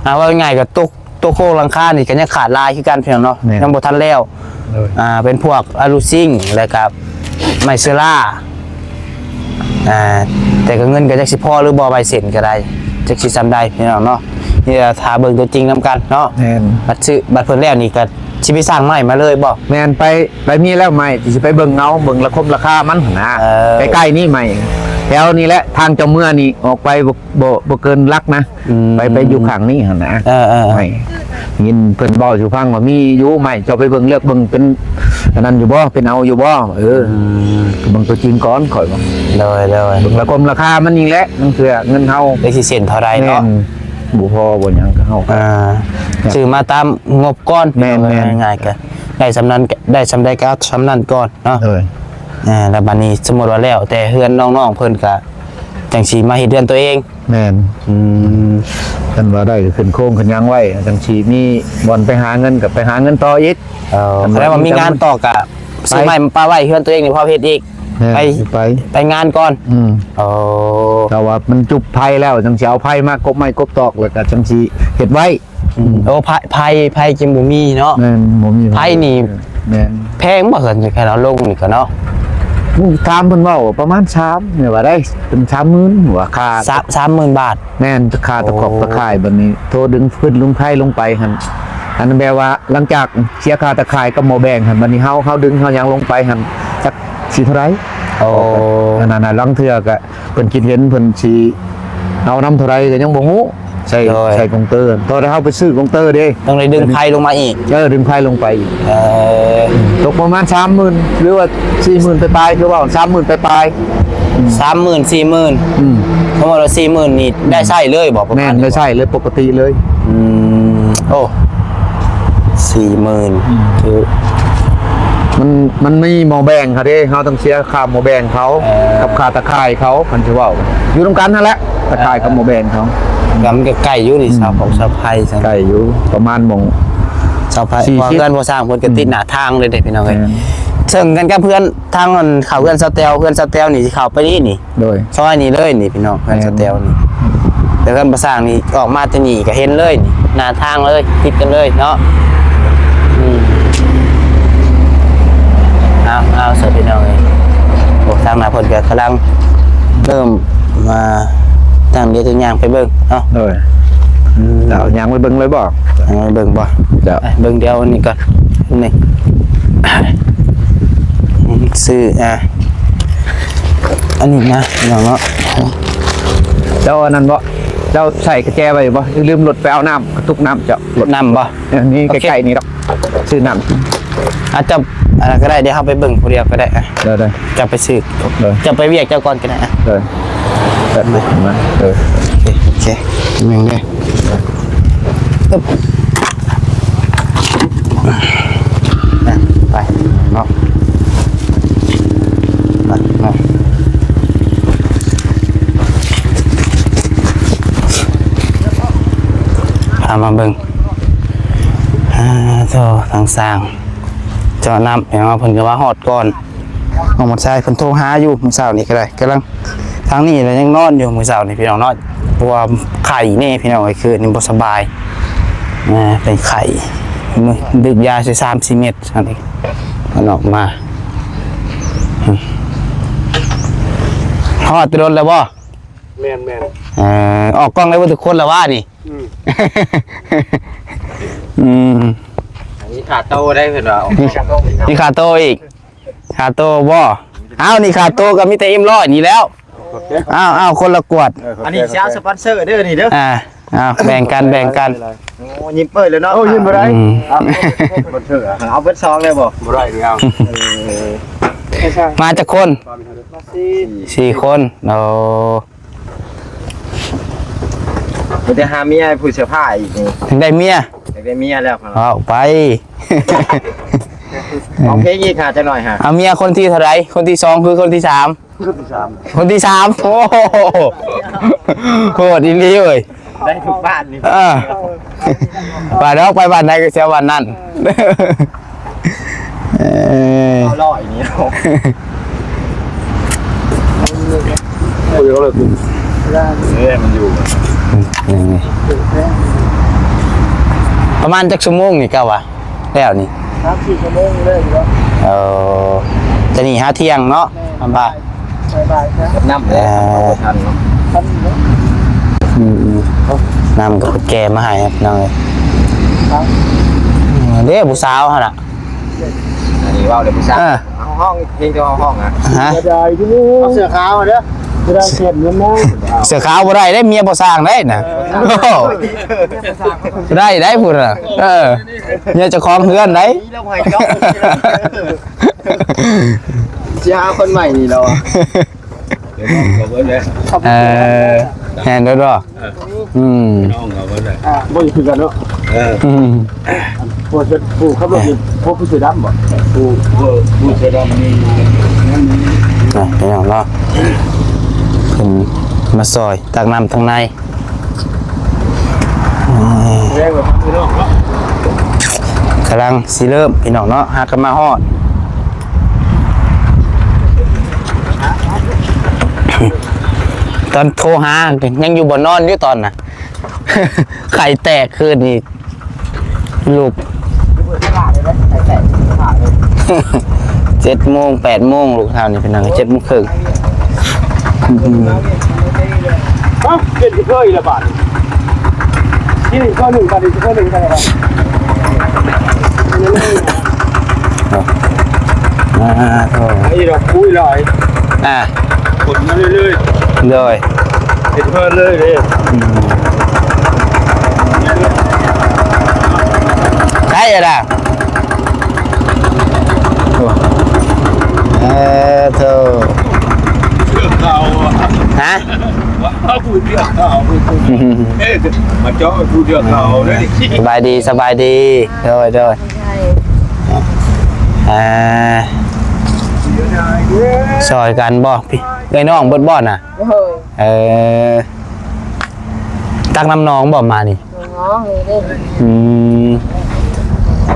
ໂດຍ ອ່າ ເວົ້າງ່າຍໆກໍຕົວ ຕົວໂຄງຫຼັງຄານີ້ກໍຍັງຂາດຫຼາຍຄືກັນ ພີ່ນ້ອງເນາະ ແມ່ນ ຍັງບໍ່ທັນແລ້ວ ໂດຍ ອ່າ ເປັນພວກອະລູຊິງ ແລ້ວກໍໄມ້ເຊື້ອລາ ອ່າ ແຕ່ກໍເງິນກໍຈັກຊິພໍຫຼືບໍ່ ໃບເຊັນກໍໄດ້ ຈັກຊິສ່ຳໃດ ພີ່ນ້ອງເນາະ ນີ້ຖ້າເບິ່ງຕົວຈິງນຳກັນເນາະ ແມ່ນ ບັດຊື້ ບັດເພິ່ນແລ້ວນີ້ກໍຊິໄປສັ່ງໄມ້ມາເລີຍບໍ່? ແມ່ນ ໄປ ໄປມີແລ້ວໄມ້ ຊິໄປເບິ່ງເອົາ ເບິ່ງລາຄົມລາຄາມັນຫັ້ນນະ ເອີ ໃກ້ໆນີ້ໄມ້ ແຖວນີ້ແຫຼະ ທາງເຈົ້າເມືອນີ້ອອກໄປບໍ່ ບໍ່ ບໍ່ເກີນຫຼັກນະ ອືມ ໄປ ໄປຢູ່ຂ້າງນີ້ຫັ້ນນະ ເອີໆໆ ໄມ້ ຍິນເພິ່ນເວົ້າສູ່ຟັງວ່າມີຢູ່ໄມ້ ເຈົ້າໄປເບິ່ງເລືອກເບິ່ງ ເປັນອັນນັ້ນຢູ່ບໍ່ ເປັນເອົາຢູ່ບໍ່ ເອີ ອືມ ເບິ່ງຕົວຈິງກ່ອນ ຂ້ອຍວ່າ ໂດຍໆ ລາຄົມລາຄາມັນນີ້ແຫຼະ ມັນເພື່ອເງິນເຮົາ ໄດ້ຊິເຊັນເທົ່າໃດເນາະ ແມ່ນ ບໍ່ພໍບໍ່ຫຍັງ ກໍເຮົາກໍ ອ່າ ຊື້ມາຕາມງົບກ່ອນ ແມ່ນໆ ງ່າຍໆ ກໍໄດ້ສ່ຳນັ້ນ ໄດ້ສ່ຳໃດກໍເອົາສ່ຳນັ້ນກ່ອນເນາະ ໂດຍ ອ່າ ແລ້ວບັດນີ້ສົມມຸດວ່າແລ້ວແຕ່ເຮືອນນ້ອງໆເພິ່ນກໍ ຈັ່ງຊິມາເຮັດເຮືອນຕົວເອງ ແມ່ນ ອືມ ຄັນວ່າໄດ້ກໍຂຶ້ນໂຄງຂຶ້ນຫຍັງໄວ້ ຈັ່ງຊິມີບ່ອນໄປຫາເງິນ ກໍໄປຫາເງິນຕໍ່ອີກ ເອີ ຄັນວ່າ ຄັນວ່າມີງານຕໍ່ກໍ ໄປ ຊື້ໄມ້ມາປະໄວ້ເຮືອນຕົວເອງນີ້ ພໍເຮັດອີກ ແມ່ນ ໄປ ໄປ ໄປງານກ່ອນ ອືມ ໂອ້ ຖ້າວ່າມັນຈຸບໄຜ່ແລ້ວ ຈັ່ງຊິເອົາໄຜ່ມາກົບໄມ້ກົບຕອກ ແລ້ວກໍຈັ່ງຊິເຮັດໄວ້ ອືມ ໂອ້ ໄຜ່ ໄຜ່ ໄຜ່ຈຶ່ງບໍ່ມີເນາະ ແມ່ນ ບໍ່ມີໄຜ່ນີ້ ແມ່ນ ແພງບໍ່ ຄັນ ຄັນເອົາລົງນີ້ກໍເນາະ ຖາມເພິ່ນເວົ້າປະມານສາມ ນີ້ວ່າໄດ້ເປັນສາມໝື່ນວ່າຄ່າ ສາມ ສາມໝື່ນບາດ ແມ່ນ ຄ່າຕະຂອບ ໂອ້ ຕະຂ່າຍ ບັດນີ້ໂທດຶງຟືນລົງໄພລົງໄປຫັ້ນ ອັນແບບວ່າຫຼັງຈາກເສຍຄ່າຕະຂ່າຍກັບໝໍ້ແບງຫັ້ນ ບັດນີ້ເຮົາ ເຮົາດຶງເຮົາຫຍັງລົງໄປຫັ້ນ ຈັກຊິເທົ່າໃດ ໂອ້ ອັນນັ້ນນະ ລາງເທື່ອກໍ ເພິ່ນຄິດເຫັນເພິ່ນຊິເອົານຳເທົ່າໃດກໍຍັງບໍ່ຮູ້ ໃສ່ ໂດຍ ໃສ່ກົງເຕີ ເພາະຖ້າເຮົາໄປຊື້ກົງເຕີເດ້ ຕ້ອງໄດ້ດຶງໄພລົງມາອີກ ເອີ ດຶງໄພລົງໄປອີກ ເອີ ຕົກປະມານສາມໝື່ນ ຫຼືວ່າສີ່ໝື່ນປາຍໆ ຄືເວົ້າສາມໝື່ນປາຍໆ ສາມໝື່ນ ສີ່ໝື່ນ ອືມ ສົມມຸດວ່າສີ່ໝື່ນນີ້ໄດ້ໃຊ້ເລີຍບໍ່? ແມ່ນ ໄດ້ໃຊ້ເລີຍ ປົກກະຕິເລີຍ ອືມ ໂອ້ ສີ່ໝື່ນ ອືມ ຄື ມັນ ມັນມີໝໍ້ແບງເຂົາເດ້ ເຮົາຕ້ອງເສຍຄ່າໝໍ້ແບງເຂົາ ເອີ ກັບຄ່າຕະຂ່າຍເຂົາ ຄັນຊິເວົ້າ ຢູ່ນຳກັນຫັ້ນແຫຼະ ຕະຂ່າຍກັບໝໍ້ແບງເຂົາ ກໍມັນກໍໃກ້ຢູ່ນີ້ ອືມ ຊາວຂອງຊາວໄພຊັ້ນ ໃກ້ຢູ່ ປະມານໝ່ອງຊາວໄພ ສີ່ສິບ ເພາະເຮືອນພໍ່ຊ່າງເພິ່ນກໍຕິດ ອືມ ໜ້າທາງເລີຍເດ້ ພີ່ນ້ອງເອີຍ ແມ່ນ ເຊິ່ງກັນກັບເຮືອນທາງ ອັນ ເຂົ້າເຮືອນສາວແຕວ ເຮືອນສາວແຕວນີ້ຊິເຂົ້າໄປນີ້ນີ້ ໂດຍ ຊອຍນີ້ເລີຍນີ້ພີ່ນ້ອງ ແມ່ນ ເຮືອນສະແຕວນີ້ ແຕ່ເຮືອນປະສ້າງນີ້ອອກມາແຕ່ນີ້ກໍເຫັນເລີຍນີ້ ໜ້າທາງເລີຍ ຕິດກັນເລີຍເນາະ ອືມ ເອົາ ເອົາ ເຊີນພີ່ນ້ອງເອີຍ ໂອ້ ທາງໜ້າເພິ່ນກໍກຳລັງເລີ່ມມາ ທາງດຽວຈະຍ່າງໄປເບິ່ງເນາະ ໂດຍ ອືມ ເຈົ້າຍ່າງໄປເບິ່ງເລີຍບໍ່? ຍ່າງໄປເບິ່ງບໍ່? ເຈົ້າ ໄປເບິ່ງດຽວນີ້ກ່ອນ ນີ້ ຊື້ ອ່າ ອັນນີ້ນະ ພີ່ນ້ອງເນາະ ເຈົ້າອັນນັ້ນບໍ່? ເຈົ້າໃສ່ກະແຈໄວ້ຢູ່ບໍ່? ລືມລົດໄປເອົານ້ຳ ກະຕຸກນ້ຳເຈົ້າ ລົດນ້ຳບໍ່? ເອີ ນີ້ ໂອເຄ ໃກ້ໆນີ້ດອກ ຊື້ນ້ຳ ອ່ະ ເຈົ້າ ອັນນັ້ນກໍໄດ້ ດຽວເຮົາໄປເບິ່ງຜູ້ດຽວກໍໄດ້ ອ່ະ ໄດ້ໆ ເຈົ້າໄປຊື້ ໄດ້ ເຈົ້າໄປວຽກເຈົ້າກ່ອນກໍໄດ້ ອ່ະ ໄດ້ ມາ ເອີ ໂອເຄ ໂອເຄ ແມ່ນເດ້ ອຶບ ໄປເນາະ ມາ ມາ ພາມາເບິ່ງ ອ່າ ໂທ້ ທາງຊ່າງເຈາະນ້ຳ ເຫັນວ່າເພິ່ນກໍມາຮອດກ່ອນ ນ້ອງໝົດຊາຍເພິ່ນໂທຫາຢູ່ມື້ເຊົ້ານີ້ກໍໄດ້ ກຳລັງ ທາງນີ້ລະຍັງນອນຢູ່ມື້ເຊົ້ານີ້ພີ່ນ້ອງເນາະ ເພາະວ່າໄຂ້ແນ່ພີ່ນ້ອງເອີຍ ຄືນນີ້ບໍ່ສະບາຍ ອ່າ ເປັນໄຂ້ ດື່ມຢາໃສ່ສາມສີ່ເມັດ ອັນນີ້ມັນອອກມາ ຮອດແຕ່ດົນແລ້ວບໍ່? ແມ່ນໆ ເອີ ອອກກ້ອງໄດ້ເບິດທຸກຄົນແລ້ວວະນີ້ ອືມ ອືມ ອັນນີ້ຄ່າໂຕໄດ້ເພິ່ນວ່າ ມີຄ່າໂຕອີກ ຄ່າໂຕບໍ່? ອ້າວ ນີ້ຄ່າໂຕກໍມີແຕ່ເອັມຮ້ອຍນີ້ແລ້ວ ອ້າວ ອ້າວ ຄົນລະກວດ ອັນນີ້ຊິເອົາສະປອນເຊີເດີນີ້ເດີ ອ່າ ອ້າວ ແບ່ງກັນ ແບ່ງກັນ. ໂອ້ ຍິ້ມເປີດເລີຍເນາະ. ໂອ້ ຍິ້ມບໍ່ໄດ້. ອືມ ເອົາເບິດສອງເລີຍບໍ່? ບໍ່ໄດ້ແລ້ວ. ເອີ ມາຈັກຄົນ? ມາສີ່ ສີ່ຄົນ. ໂອ້ ໄປແຕ່ຫາເມຍໃຫ້ຜູ້ເສື້ອຜ້າອີກນີ້ ຢາກໄດ້ເມຍ. ຢາກໄດ້ເມຍແລ້ວ. ເອົາໄປ ຮ້ອງເພງອີກຫາຈັກໜ້ອຍຫາ. ເອົາເມຍຄົນທີເທົ່າໃດ? ຄົນທີສອງ ຄືຄົນທີສາມ? ຄົນທີສາມ. ຄົນທີສາມ. ໂອ້ໂຫ ໂຫດອີ່ຫຼີເວີຍ. ໄດ້ທຸກບ້ານນີ້. ເອີ ໄປດອກ ໄປບ້ານໃດກໍຊິເອົາບ້ານນັ້ນ. ເອີ ເກົ້າຮ້ອຍນີ້. ເອີ ມັນຢູ່ ອືມ ປະມານຈັກຊົ່ວໂມງນີ້ເຈົ້າວ່າ? ແລ້ວນີ້ ສາມສີ່ຊົ່ວໂມງເລີຍເນາະ. ເອີ ຈະນີ້ຫາທ່ຽງເນາະ. ແມ່ນ ລຳບາກ ບ່າຍໆ ນຳ ເອີ ທັນເນາະ. ທັນເນາະ. ອືມ ອືມ ນຳກັບແກມາໃຫ້ພີ່ນ້ອງເອີຍ. ເດ້ ຜູ້ສາວຫັ້ນນະ. ອັນນີ້ເວົ້າເລື່ອງຜູ້ສາວ. ເອີ ເຮົາຮ້ອງເພງທີ່ເຮົາຮ້ອງນະ. ຮະ? ເອົາເສື້ອຂາວເດີ ຈະໄດ້ເກັບເງິນມາ. ເສື້ອຂາວບໍ່ໄດ້ເດ້ ເມຍພໍ່ຊ່າງໄດ໋ນະ. ເອີ ບໍ່ໄດ້ໄດ໋ພຸ້ນນະ. ເອີ ເມຍເຈົ້າຂອງເຮືອນໄດ໋. ຊິຫາຄົນໃໝ່ນີ້ແລ້ວອະ. ເອີ ແມ່ນໂດດບໍ່? ເອີ ອືມ ນ້ອງເຂົາເບິດເລີຍ. ອ່າ ບໍ່ຄືກັນເນາະ. ເອີ ອືມ ຜູ້ ຜູ້ຂັບລົດນີ້ ເອີ ຜູ້ ຜູ້ເສື້ອດຳບໍ່? ຜູ້ ຜູ້ ຜູ້ເສື້ອດຳນີ້ ອ່ະ ພີ່ນ້ອງເນາະ ເພິ່ນມາຊ່ອຍຕັກນ້ຳທາງໃນ. ກຳລັງຊິເລີ່ມພີ່ນ້ອງເນາະ ຫາກະມາຮອດ. ຕອນໂທຫາຍັງຢູ່ບໍ່ນອນຢູ່ຕອນນະ ໄຂ່ແຕກຄືນນີ້ ລູກ ເຈັດໂມງ ແປດໂມງ ລູກເຮົານີ້ພີ່ນ້ອງ ເຈັດໂມງເຄິ່ງ. ອືມ ເອົ້າ ເປັນຊິເຄີຍລະບາດນີ້ ນີ້ຂໍ້ໜຶ່ງ ບາດນີ້ຂໍ້ໜຶ່ງ ອ່າ ໂອ້ ໄອ້ດອກ ອຸ້ຍ ຫຼາຍ ອ່າ ຂົນມາເລື້ອຍໆ ໂດຍ ເຮັດເພິ່ນເລີຍເດ້. ອືມ ໃຊ້ອະດາ ໂອ້ ເອີ ໂທ້ ເສື້ອຂາວ ຮະ? ວ້າວ ຜູ້ເສື້ອຂາວ ເອີ ມາເຈາະຜູ້ເສື້ອຂາວເດ້. ສະບາຍດີ ສະບາຍດີ ໂດຍ ໂດຍ ອ່າ ຊ່ອຍກັນບໍ່ ພີ່ ເອື້ອຍນ້ອງເບິດບໍ່ນະ? ໂດຍ ເອີ ຕັກນ້ຳໜອງບໍ່ມານີ້? ນ້ອງນີ້ເດ້ ອືມ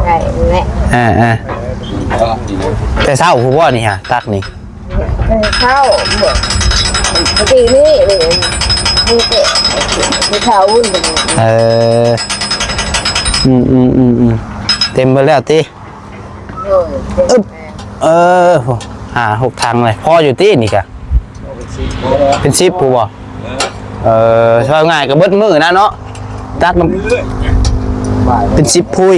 ໄດ້ແຫຼະ ອ່າໆ ແຕ່ເຊົ້າພຸ້ນບໍ່ນີ້ຫະ ຕັກນີ້? ແຕ່ເຊົ້າ ປະຕິນີ້ ນີ້ ນີ້ແຕ່ເຊົ້າພຸ້ນ. ເອີ ອືມໆ ເຕັມເບິດແລ້ວຕິ? ໂດຍ ອຶບ ເອີ ຫ້າຫົກຖັງເລີຍ ພໍຢູ່ຕິນີ້ກະ? ເປັນສິບພຸ້ນບໍ່? ເອີ ເວົ້າງ່າຍກໍເບິດມື້ນະເນາະ ຕັກນຳ ເປັນສິບພຸ້ຍ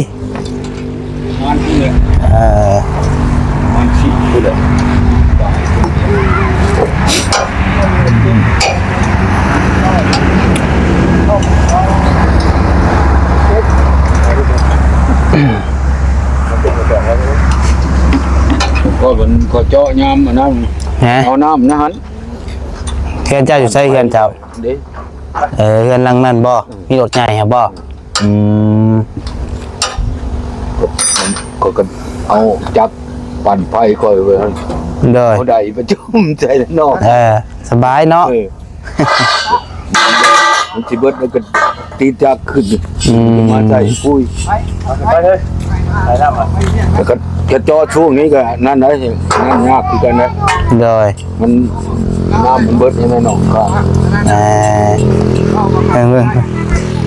ເອີ ກໍມັນ ກໍເຈາະຍາມອັນນັ້ນ ຮະ? ເອົານ້ຳນະຫັ້ນ. ເຮືອນເຈົ້າຢູ່ໃສ ເຮືອນເຈົ້າ? ເດ້ ເອີ ເຮືອນຫຼັງນັ້ນບໍ່? ອືມ ມີລົດໃຫຍ່ຫັ້ນບໍ່? ອືມ ຂ້ອຍກໍເອົາຈັກປັ່ນໄຟຂ້ອຍໄວ້ຫັ້ນ ໂດຍ ເອົາໄດ້ປະຈຸມໃສ່ເນາະ. ເອີ ສະບາຍເນາະ ເອີ ມັນຊິເບິດແລ້ວກໍຕິດຈັກຂຶ້ນ ອືມ ມາໃສ່ປຸ້ຍ ໄປເລີຍ ໄປນຳ ແລ້ວກໍຈະເຈາະຊ່ວງນີ້ກໍນັ້ນໄດ໋ ງານຍາກຄືກັນນະ ໂດຍ ມັນ ນ້ຳມັນເບິດໃນໜອງກາງ ເອີ ເບິ່ງ ເບິ່ງ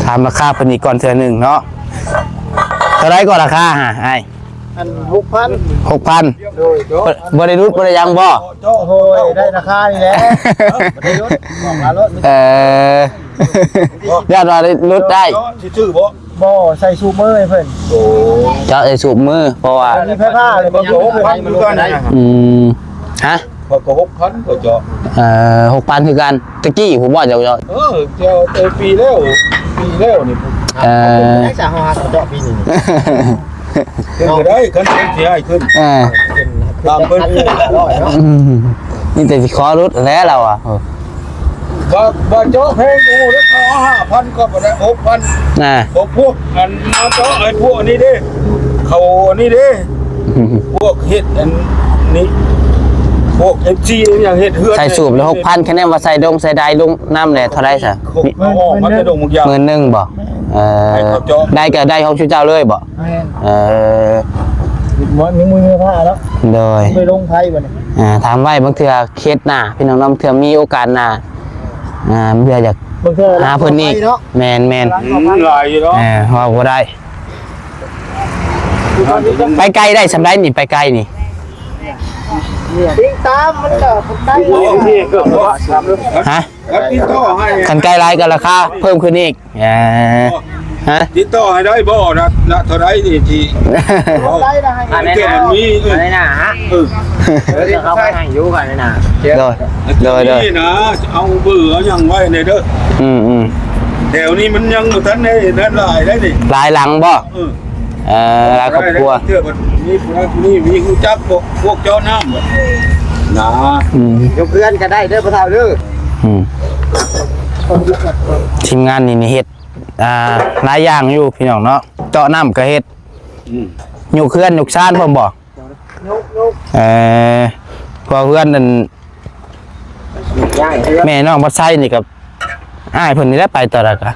ຖາມລາຄາເພິ່ນອີກກ່ອນເທື່ອໜຶ່ງເນາະ ເທົ່າໃດກໍລາຄາຫະອ້າຍ? ອັນ ຫົກພັນ ຫົກພັນ ໂດຍ ໂດຍ ບໍ່ໄດ້ຫຼຸດບໍ່ໄດ້ຫຍັງບໍ່? ໂອ້ຍ ໄດ້ລາຄານີ້ແຫຼະ ບໍ່ໄດ້ຫຼຸດ ບອກລາລົດ ເອີ ຢ້ານວ່າໄດ້ຫຼຸດໄດ້ ຊິຊື້ບໍ່? ບໍ່ ໃສ່ສູບມືໃຫ້ເພິ່ນ ໂອ້ ເຈາະໃສ່ສູບມື ເພາະວ່າ ມີໄຟຟ້າເລີຍ ບໍ່ຢູ່ ອືມ ຮະ? ຂ້ອຍກໍຫົກພັນ ຂ້ອຍເຈາະ. ເອີ ຫົກພັນຄືກັນ. ຕະກີ້ຜູ້ບໍ່ເຈົ້າເຈາະ? ເອີ ເຈົ້າແຕ່ປີແລ້ວ ປີແລ້ວນີ້. ເອີ ໄດ້ສາເຮົາຫາເຈາະປີນີ້. ຂຶ້ນກໍໄດ້ ຄັນເພິ່ນຊິໃຫ້ຂຶ້ນ. ເອີ ຕາມເພິ່ນ. ອືມ ມີແຕ່ຊິຂໍຫຼຸດແຫຼະລາວອະ. ວ່າ ວ່າເຈາະແພງ ໂອ້ ແລ້ວເຂົາເອົາຫ້າພັນ ກໍບໍ່ໄດ້ ຫົກພັນ. ອ່າ ພວກ ພວກອັນມາເຈາະ ໄອ້ພວກອັນນີ້ເດ້ ເຂົາອັນນີ້ເດ້ ພວກເຮັດອັນນີ້ ພວກເອັຟຊີ ອີຫຍັງເຮັດເຮືອນ ໃສ່ສູບລະຫົກພັນ ຄະແນນວ່າໃສ່ດົງໃສ່ໄດລົງນຳແຫຼະ ເທົ່າໃດຊະ? ເອົາອອກມາແຕ່ດົງໝາກຢາງ. ໝື່ນໜຶ່ງບໍ່? ເອີ ໃຫ້ເຂົາເຈາະ ໄດ້ກໍໄດ້ຂອງຊຸມເຈົ້າເລີຍບໍ່? ແມ່ນ. ເອີ ບໍ່ມີມືມີພາເນາະ. ໂດຍ ໄປລົງໄພບັດນີ້. ອ່າ ຖາມໄວ້ ບາງເທື່ອເຂດໜ້າ ພີ່ນ້ອງເນາະ ບາງເທື່ອມີໂອກາດໜ້າ ອ່າ ເພື່ອຢາກ ບາງເທື່ອ ຫາເພິ່ນອີກເນາະ. ແມ່ນໆ ອືມ ຫຼາຍຢູ່ເນາະ. ເອີ ເວົ້າບໍ່ໄດ້. ໄປໄກໄດ້ສ່ຳໃດນີ້? ໄປໄກນີ້ ຕິດຕາມມັນກໍບໍ່ໄກ. ຮະ? ຄັນຕິດຕໍ່ໃຫ້ ຄັນໄກຫຼາຍກໍລາຄາເພີ່ມຂຶ້ນອີກ. ອ່າ ຮະ? ຕິດຕໍ່ໃຫ້ໄດ້ບໍ່? ລະ ລະເທົ່າໃດນີ້ທີ່ ໄດ້ ໄດ້ ເອີ ເອີ ເຂົາກໍໃຫ້ຢູ່ກັນນະ. ໂດຍ ໂດຍ ໂດຍ ນີ້ນະ ເອົາເບີເອົາຫຍັງໄວ້ແດ່ເດີ. ອືມໆ ແຖວນີ້ມັນຍັງບໍ່ທັນໄດ້ນັ້ນຫຼາຍໄດ໋ນີ້. ຫຼາຍຫຼັງບໍ່? ເອີ ເອີ ຫຼາຍຄອບຄົວ. ເທື່ອມັນມີຜູ້ນັ້ນຜູ້ນີ້ ມີຮູ້ຈັກພວກ ພວກເຈາະນ້ຳນະ. ອືມ ຍົກເຮືອນກໍໄດ້ເດີພໍ່ເຖົ້າເດີ. ອືມ ທີມງານນີ້ນີ້ເຮັດ ອ່າ ຫຼາຍຢ່າງຢູ່ພີ່ນ້ອງເນາະ. ເຈາະນ້ຳກໍເຮັດ ອືມ ຍົກເຮືອນຍົກຊານພ້ອມບໍ່? ຍົກ ຍົກ. ເອີ ເພາະເຮືອນນັ້ນ ແມ່ນ້ອງພັດໄຊນີ້ກໍອ້າຍເພິ່ນນີ້ແຫຼະໄປຕອນນັ້ນກະ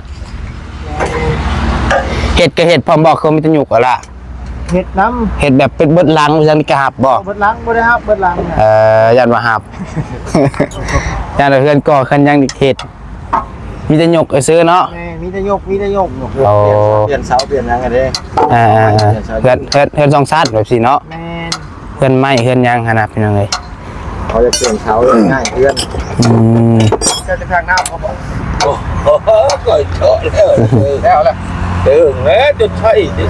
ເຮັດກໍເຮັດພ້ອມບໍ່? ຄືມີແຕ່ຍົກເອົາລະ ເຮັດນຳ. ເຮັດແບບເປັນເບິດຫຼັງ ຈັ່ງນີ້ກໍຮັບບໍ່? ເບິດຫຼັງ ບໍ່ໄດ້ຮັບເບິດຫຼັງນະ. ເອີ ຢ້ານວ່າຮັບ ຢ້ານວ່າເຮືອນກໍ່ເຮືອນຫຍັງເຮັດ ມີແຕ່ຍົກຊື່ເນາະ. ແມ່ນ ມີແຕ່ຍົກ ມີແຕ່ຍົກ. ໂອ້ ປ່ຽນເສົາປ່ຽນຫຍັງຫັ້ນເດ້. ອ່າໆໆ ເຮືອນ ເຮືອນ ເຮືອນສອງຊັ້ນແບບຊີ້ເນາະ. ແມ່ນ ເຮືອນໄມ້ເຮືອນຫຍັງຫັ້ນນະ ພີ່ນ້ອງເອີຍ. ເຂົາຈະປ່ຽນເສົາ ຍ້າຍເຮືອນ. ອືມ ເຈົ້າຈະຂ້າງນ້ຳເຂົາບໍ່? ໂອ້ ກໍເຈາະແລ້ວ ແລ້ວລະ ເອີ ແລ້ວຈະໃຊ້ເດ້.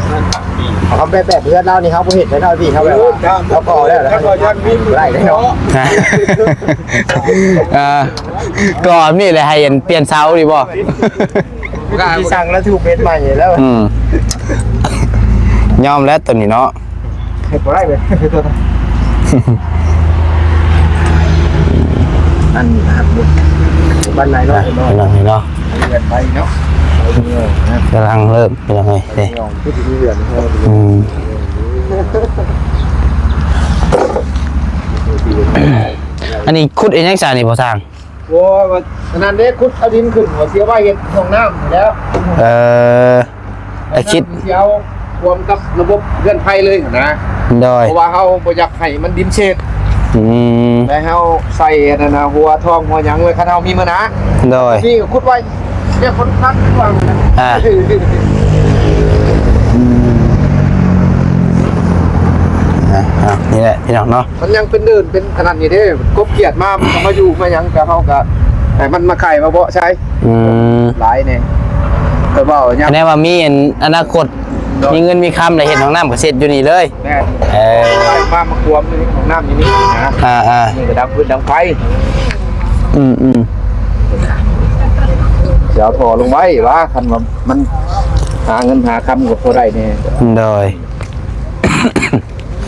ເຮົາແບບ ແບບເຮືອນລາວນີ້ ເຮົາບໍ່ເຮັດແລ້ວເນາະ ພີ່ເຮົາແບບວ່າ ເອີ ເຮົາກໍເອົາແລ້ວ ເຮົາກໍຢ້ານມີບໍ່ໄດ້ເດ້ເນາະ. ອ່າ ກໍມີແຫຼະ ໃຫ້ອັນປ່ຽນເສົາດີບໍ່? ທີ່ສັ່ງແລ້ວຖືກເປັນໃໝ່ແລ້ວ. ອືມ ຍອມແລ້ວຕົວນີ້ເນາະ. ເຮັດບໍ່ໄດ້ເວີຍ ອັນ ອັນ ບ້ານນາຍນ້ອຍເນາະ ພີ່ນ້ອງເນາະ. ເຮືອນໄປເນາະ ກຳລັງເລີ່ມ ພີ່ນ້ອງເອີຍ. ເດ້ ອືມ ອັນນີ້ຂຸດເຮັດຫຍັງຊະນີ້ພໍ່ຊ່າງ? ໂອ້ຍ ວ່າອັນນັ້ນເດ້ ຂຸດເອົາດິນຂຶ້ນ ວ່າຊິເອົາໄວ້ເຮັດຫ້ອງນ້ຳນີ້ແຫຼະ. ເອີ ແຕ່ຄິດ ຊິເອົາຮ່ວມກັບລະບົບເຮືອນໄພເລີຍຫັ້ນນະ. ໂດຍ ເພາະວ່າເຮົາບໍ່ຢາກໃຫ້ມັນດິນເສດ. ອືມ ແລ້ວເຮົາໃສ່ອັນນັ້ນນະ ຫົວທອງຫົວຫຍັງເລີຍ ຄັນເຮົາມີມື້ໜ້າ. ໂດຍ ນີ້ກໍຂຸດໄວ້ ຮຽກຄົນພັກຫວັງ. ອ່າ ອືມ ອ່າ ນີ້ແຫຼະພີ່ນ້ອງເນາະ. ມັນຍັງເປັນເດີ່ນເປັນອັນນັ້ນຢູ່ເດ້ ກົບກຽດມາ ມັນກໍມາຢູ່ມາຫຍັງ ກໍເຮົາກໍໃຫ້ມັນມາໄຂ່ມາເບາະໃສ່. ອືມ ຫຼາຍແນ່ ຂ້ອຍເວົ້າຫຍັງ ແນວວ່າມີອັນອະນາຄົດ ໂດຍ ມີເງິນມີຄຳ ແລ້ວເຮັດຫ້ອງນ້ຳກໍເສັດຢູ່ນີ້ເລີຍ. ແມ່ນ ເອີ ໄປມາ ມາກວມໃນຫ້ອງນ້ຳຢູ່ນີ້ນະ. ອ່າໆ ນີ້ກໍດັງຟືນດັງໄຟ. ອືມໆ ຊິເອົາທໍ່ລົງໄວ້ວ່າ ຄັນວ່າມັນຫາເງິນຫາຄຳກໍພໍໄດ້ແນ່. ໂດຍ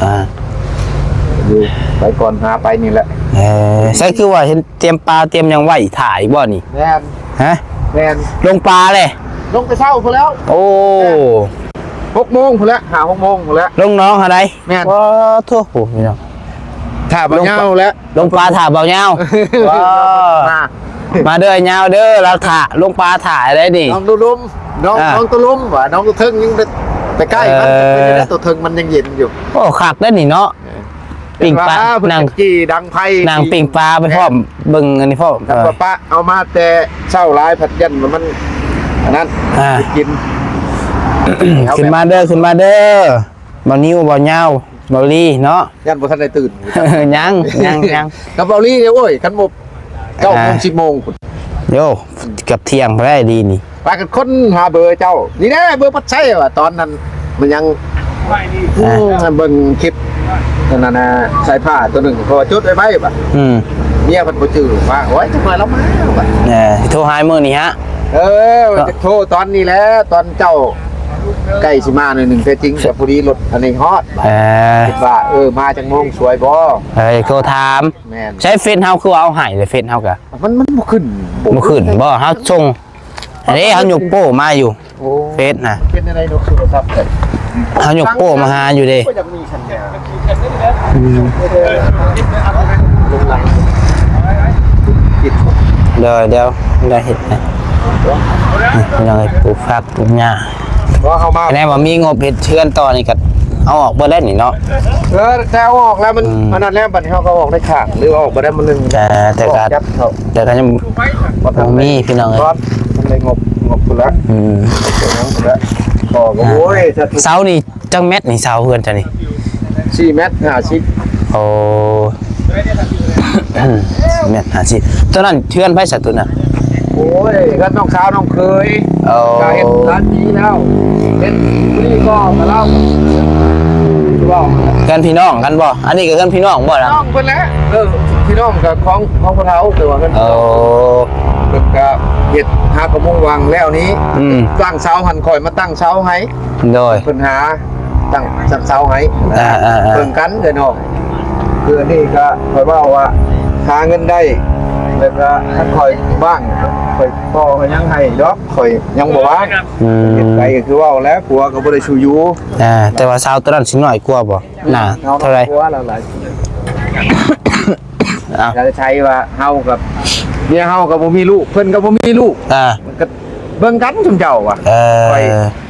ອ່າ ຢູ່ໄປກ່ອນ ຫາໄປນີ້ແຫຼະ. ເອີ ໃສຄືວ່າເຫັນຕຽມປາຕຽມຫຍັງໄວ້ຖ້າອີກບໍ່ນີ້? ແມ່ນ ຮະ? ແມ່ນ ລົງປາເລີຍ ລົງແຕ່ເຊົ້າພຸ້ນແລ້ວ. ໂອ້ ຫົກໂມງພຸ້ນແຫຼະ ຫ້າຫົກໂມງພຸ້ນແຫຼະ ລົງໜອງຫັ້ນໃດ. ແມ່ນ ໂອ້ໂທ້ ໂອ້ ພີ່ນ້ອງ ຖ້າບໍ່ຍາວແຫຼະ ລົງປາຖ້າເບົາຍາວ. ວ້າ ມາ ມາເດີຍາວເດີ ລາວຖ້າ ລົງປາຖ້າໄດ້ນີ້. ໜອງຕະລຸມ ໜອງ ອ່າ ໜອງຕະລຸມວ່າ ໜອງຕະເທິງຍັງໄປ ໄປໃກ້ມັນ. ເອີ ເປັນໄດ້ ຕະເທິງມັນຍັງເຢັນຢູ່. ໂອ້ ຄັກເດ້ນີ້ເນາະ. ເອີ ປີ້ງປາ ເພິ່ນ ນັ່ງ ເພິ່ນຈະຈີ່ດັງໄຟ ນັ່ງປີ້ງປາໄປພ້ອມ ແມ່ນ ເບິ່ງອັນນີ້ພ້ອມ. ແລ້ວກໍປະເອົາມາແຕ່ເຊົ້າຫຼາຍ ພັດຢ້ານວ່າມັນອັນນັ້ນ. ອ່າ ໄປກິນ. ຂຶ້ນມາເດີ ຂຶ້ນມາເດີ ບ່າວນິວ ບ່າວຍາວ ບ່າວລີເນາະ. ຢ້ານບໍ່ທັນໄດ້ຕື່ນ. ຍັງ ຍັງ ຍັງ ກັບເບົາລີເດ້. ໂອ້ຍ ຄັນບໍ່ ເກົ້າໂມງ ອ່າ ສິບໂມງພຸ້ນ. ໂຢ ເກືອບທ່ຽງພຸ້ນແຫຼະ ດີນີ້ ພາກັນຄົ້ນຫາເບີເຈົ້າ. ນີ້ແຫຼະເບີປັດໄຊວ່າ ຕອນນັ້ນມັນຍັງ ອ່າ ເບິ່ງຄລິບ ເອີ ນັ້ນນະ ສາຍຜ້າຕົວໜຶ່ງ ເພາະວ່າຈົດໄວ້ໄວບາດ ອືມ ເມຍເພິ່ນບໍ່ຈື່ວ່າ ໂອ້ຍ ຈັກໜ້ອຍລາວມາບາດ ເອີ ຊິໂທຫາມື້ນີ້ຮະ ເອີ ເນາະ ຈະໂທຕອນນີ້ແຫຼະ ຕອນເຈົ້າໃກ້ຊິມາໜ້ອຍໜຶ່ງ ແທ້ຈິງກໍພໍດີລົດອັນນີ້ຮອດບາດ ເອີ ຄິດວ່າ ເອີ ມາຈັກໂມງສວຍບໍ່ ເອີ ໂທຖາມ ແມ່ນ ໃຊ້ເຟສເຮົາຄືວ່າເອົາໃຫ້ເລີຍ ເຟສເຮົາກະ ມັນ ມັນບໍ່ຂຶ້ນ ບໍ່ຂຶ້ນບໍ່ ເຮົາສົ່ງ ອັນນີ້ເຮົາຍົກໂປ້ມາຢູ່ ໂອ້ ເຟສນະ ເປັນຈັ່ງໃດນົກສຸລະສັບ ເຮົາຍົກໂປ້ມາຫາຢູ່ເດ້ ກໍຢາກມີສັນຍາ ອືມ ລົງຫຼັງ ດຽວ ດຽວ ດຽວເຮັດໃຫ້ ພີ່ນ້ອງເອີຍ ປູກຜັກປູກຫຍ້າ ບໍ່ ເຮົາມາ ແນວວ່າມີງົບເຮັດເຮືອນຕໍ່ນີ້ກໍເອົາອອກເບິດແລ້ວນີ້ເນາະ ເອີ ແຕ່ເອົາອອກແລ້ວມັນ ອືມ ອັນນັ້ນແລ້ວ ບັດນີ້ເຮົາກໍອອກໄດ້ຂ້າງ ຫຼືວ່າອອກບໍ່ໄດ້ມື້ໜຶ່ງ ແຕ່ ແຕ່ກໍ ແຕ່ກໍ ແຕ່ກໍຍັງບໍ່ມີພີ່ນ້ອງເອີຍ ມັນໄດ້ງົບ ງົບພຸ້ນລະ ອືມ ພຸ້ນລະ ກໍ ກໍ ອ່າ ໂອ້ຍ ເສົານີ້ຈັກແມັດນີ້ ເສົາເຮືອນເຈົ້ານີ້ ສີ່ແມັດຫ້າສິບ ໂອ້ ແມັດຫ້າສິບ ຕົວນັ້ນເຮືອນໃຜຊະຕົວນັ້ນ ໂອ້ຍ ເຮືອນນ້ອງສາວນ້ອງເຂີຍ ໂອ້ ກໍເຮັດຫຼາຍປີແລ້ວ ເຮັດປີກໍມາເລົ່າ ເວົ້າ ເຮືອນພີ່ນ້ອງກັນບໍ່ ອັນນີ້ກໍເຮືອນພີ່ນ້ອງບໍ່ລະ ນ້ອງເພິ່ນແຫຼະ ເອີ ພີ່ນ້ອງກໍຂອງ ຂອງພໍ່ເຖົ້າ ແຕ່ວ່າເຮືອນ ໂອ້ ເພິ່ນກໍເຮັດຫາກະມຸງວັງແລ້ວນີ້ ອືມ ຕັ້ງເສົາຫັ້ນ ຂ້ອຍມາຕັ້ງເສົາໃຫ້ ໂດຍ ເພິ່ນຫາຕັ້ງ ຕັ້ງເສົາໃຫ້ ອ່າໆໆ ເບິ່ງກັນເດີເນາະ ຄືອັນນີ້ກໍຂ້ອຍເວົ້າວ່າຫາເງິນໄດ້ ແລ້ວກໍຄັນຂ້ອຍວ່າງ ຂ້ອຍຕໍ່ຫຍັງໃຫ້ດອກ ຂ້ອຍຍັງບໍ່ວ່າງ ອືມ ເຮັດໄປກໍຄືເວົ້າແຫຼະ ຜົວກໍບໍ່ໄດ້ສູ່ຢູ່ ອ່າ ແຕ່ວ່າສາວຕົວນັ້ນຊິນ້ອຍກວ່າບໍ່ ໜ້າເທົ່າໃດ ຜົວລາວຫຼາຍ ເອົາ ຢາກໃຊ້ວ່າເຮົາກັບເມຍເຮົາກໍບໍ່ມີລູກ ເພິ່ນກໍບໍ່ມີລູກ ອ່າ ມັນກໍ ເບິ່ງກັນຊຸມເຈົ້າວ່າ ເອີ ຂ້ອຍ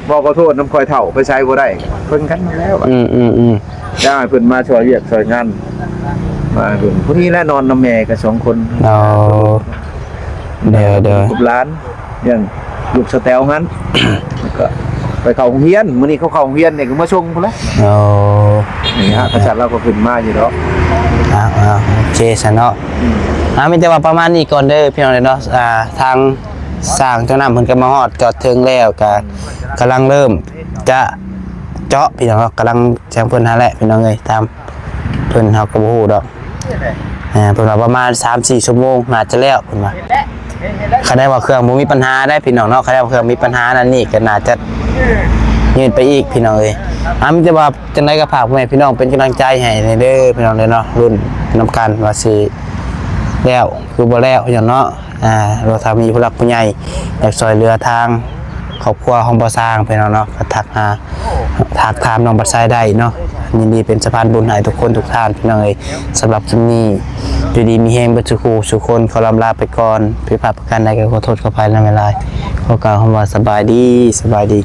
ບໍ່ຂໍໂທດນຳ ຂ້ອຍເຖົ້າໄປໃສບໍ່ໄດ້ ເບິ່ງກັນແລ້ວວ່າ ອືມໆໆ ຢາກໃຫ້ເພິ່ນມາຊ່ອຍວຽກຊ່ອຍງານ ມາເບິ່ງ ຜູ້ນີ້ແຫຼະນອນນຳແມ່ກັນສອງຄົນ ອໍ ເດີໆ ກັບຫຼານ ຢ່າງລູກສະແຕວຫັ້ນ ກໍໄປເຂົ້າໂຮງຮຽນ ມື້ນີ້ເຂົາເຂົ້າໂຮງຮຽນນີ້ກໍມາສົ່ງພຸ້ນແຫຼະ ອໍ ນີ້ຮະ ກະສັດລາວກໍຂຶ້ນມາຢູ່ດອກ ອ່າໆ ໂອເຄຊະເນາະ ອືມ ອ່າ ມີແຕ່ວ່າປະມານນີ້ກ່ອນເດີພີ່ນ້ອງເດີເນາະ ອ່າ ທາງ ຊ່າງເຈົ້ານຳເພິ່ນກໍມາຮອດຈອດເຖິງແລ້ວ ກໍກຳລັງເລີ່ມຈະເຈາະພີ່ນ້ອງເນາະ ກຳລັງແຈ້ງເພິ່ນຫັ້ນແຫຼະພີ່ນ້ອງເອີຍ ຕາມເພິ່ນເຮົາກໍບໍ່ຮູ້ດອກ ອ່າ ເພິ່ນວ່າປະມານສາມສີ່ຊົ່ວໂມງໜ້າຈະແລ້ວເພິ່ນວ່າ ຄັນໄດ້ວ່າເຄື່ອງບໍ່ມີບັນຫາໄດ໋ພີ່ນ້ອງເນາະ ຄັນໄດ້ວ່າເຄື່ອງມີບັນຫານັ້ນນີ້ກໍໜ້າຈະຍືດໄປອີກພີ່ນ້ອງເອີຍ ອ່າ ມີແຕ່ວ່າ ຈັ່ງໃດກໍຝາກພໍ່ແມ່ພີ່ນ້ອງເປັນກຳລັງໃຈໃຫ້ແດ່ເດີພີ່ນ້ອງເດີເນາະ ລຸ້ນນຳກັນວ່າຊິແລ້ວຄືບໍ່ແລ້ວຫຍັງເນາະ ອ່າ ຫຼືວ່າຖ້າມີຜູ້ຫຼັກຜູ້ໃຫຍ່ຢາກຊ່ວຍເຫຼືອທາງຄອບຄົວຂອງບ່າວຊ້າງພີ່ນ້ອງເນາະ ກໍທັກຫາ ທັກຖາມນ້ອງບັດໄຊໄດ້ເນາະ ຍິນດີເປັນສະພານບຸນໃຫ້ທຸກຄົນທຸກທ່ານພີ່ນ້ອງເອີຍ ສຳລັບຄລິບນີ້ ຢູ່ດີມີແຮງເບິດສູ່ຄູ່ສູ່ຄົນ ຂໍລ່ຳລາໄປກ່ອນ ຜິດພາດປະການໃດກໍຂໍໂທດຂໍອະໄພນຳຫຼາຍໆ ຂໍກ່າວຄຳວ່າສະບາຍດີ ສະບາຍດີ.